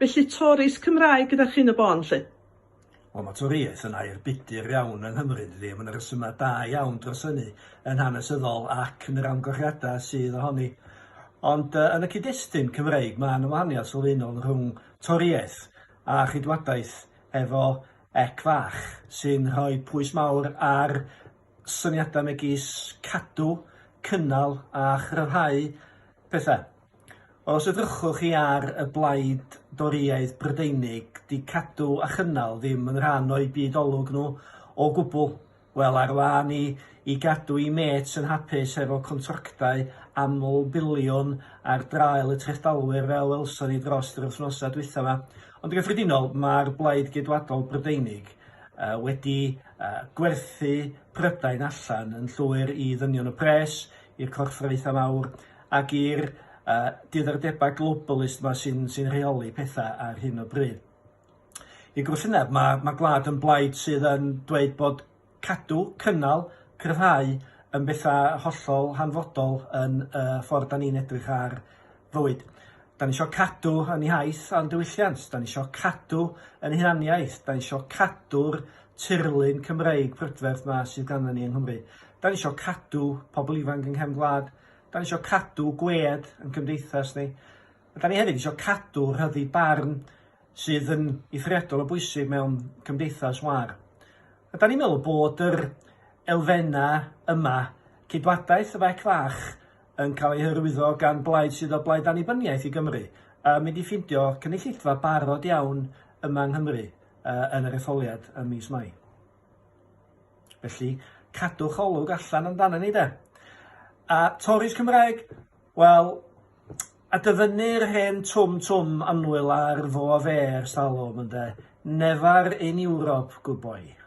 Felly Tories Cymraeg gyda chi yn y bôn 'lly? Wel ma' Torïaeth yn air budur iawn yng Nghymru yndydi? A ma' 'na resyma da iawn dros hynny yn hanesyddol ac yn yr amgylchiada sydd ohoni. Ond yy yn y cyd-destun Cymreig ma' 'na wahaniaeth sylfaenol rhwng Torïaeth a cheidwadaeth efo ec fach sy'n rhoi pwys mawr ar syniadau megis cadw, cynnal a chryfhau petha. Wel os edrychwch chi ar y blaid Dorïaidd Brydeinig, 'di cadw a chynnal ddim yn rhan o'u byd olwg nhw o gwbl. Wel ar wahân i i gadw 'u mêts yn hapus efo contractau aml-biliwn ar draul y trethdalwyr fel welson ni drost yr wythnosau dwytha 'ma. Ond yn gyffredinol ma'r Blaid Geidwadol Brydeinig yy wedi yy gwerthu Prydain allan yn llwyr i ddynion y pres, i'r corfforaethau mawr, ac i'r yy diddordebau globalist 'ma sy'n sy'n rheoli petha ar hyn o bryd. I gwrthwyneb, ma' ma' gwlad yn blaid sydd yn dweud bod cadw, cynnal, cryfhau yn betha hollol hanfodol yn y ffordd 'dan ni'n edrych ar fywyd. 'Dan ni isio cadw 'yn iaith a'n diwylliant, 'dan ni isio cadw 'yn hunaniaeth, 'dan ni isio cadw'r tirlun Cymreig prydferth 'ma sydd ganddo ni yng Nghymru. 'Dan ni isio cadw pobol ifanc yng nghefn gwlad, 'Dan ni isio cadw gwed yn cymdeithas ni. A 'dan ni hefyd isio cadw rhyddid barn sydd yn eithriadol o bwysig mewn cymdeithas wâr. A 'dan ni'n meddwl bod yr elfenna yma, ceidwadaeth y Fec Fach, yn cael ei hyrwyddo gan blaid sydd o blaid annibyniaeth i Gymru, yn mynd i ffindio cynulleidfa barod iawn yma yng Nghymru uh, yn yr etholiad ym mis Mai. Felly, cadwch olwg allan amdano ni de. A Tories Cymraeg, wel, a dyfynnu'r hen twm twm annwyl ar fo a fe ers talwm ynde. Never in Europe, good boy.